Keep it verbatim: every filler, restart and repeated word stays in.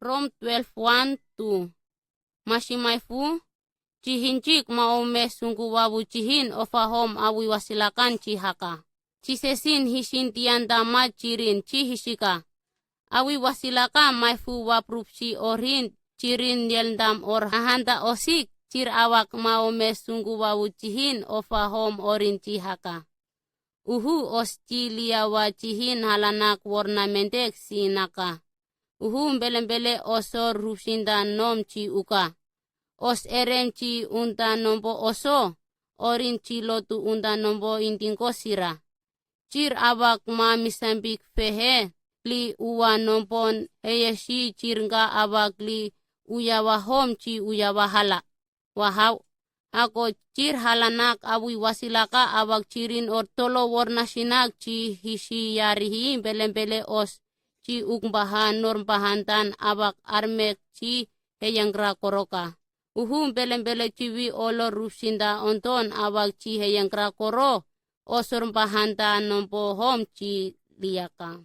Rom twelve one two. Masi mai fu, jihin jik ma o me sungu wawu jihin ofa hom awi wasilakan ji haka. Jisesin hisin tian dama jirin ji hisika. Awi wasilaka mai fu waprup si orin jirin yel dam or hahanda osik jir awak ma o me sungu wawu jihin ofa hom orin ji haka. Uhu os ji liyawa jihin halanak worna mendek si naka. Uhu mbele-mbele oso rupsinda nom ji uka. Os erem ji unda nombo oso, orin ji lotu unda nombo indingko sira. Jir awak ma misambik fehe, li uwa nombon heyesi jir nga awak li uyawa hom ji uyawa hala. Wahau. Hako jir halanak awi wasilaka awak jirin or tolo worna sinak ji hisi yarihi mbele-mbele os ji uk mbahan nor mbahan dan awak armek ji heyang ra koroka. Uhu mbele-mbele jiwi olo rupsinda onton awak ji heyang ra koro, osor mbahan dan nombo hom ji liyaka.